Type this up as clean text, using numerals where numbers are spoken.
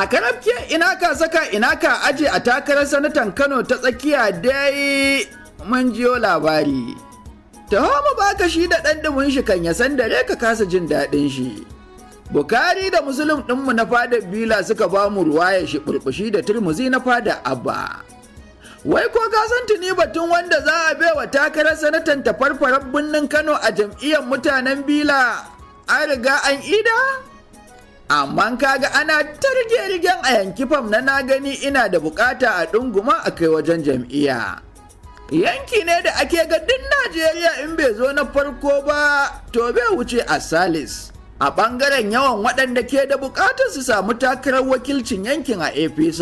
A karafke ina ka saka ina ka aje a takarar sanatan Kano ta tsakiya dai mun jiyo labari. Taho mu baka shi da ɗan ɗumin shi kan ya san dare ka kasa jin daɗin shi. Bukari da Musulun ɗinmu na fadar Bila suka ba mu ruwaya shi burbushi da Turmuzi na fadar Abba. Wai ko ka san tuni batun wanda za a baiwa takarar sanatan tafarfarar birnin Kano a jam'iyyar mutanen Bila an riga an ida? Amma kaga ana targe rigen a yanki fam na na gani ina da bukata a ɗunguma a kai wajen jam'iyya. Yanki ne da ake ga duk Najeriya in bai zo na farko ba to bai wuce a Salis. A ɓangaren yawan waɗanda ke da bukatar su samu takarar wakilcin yankin a APC.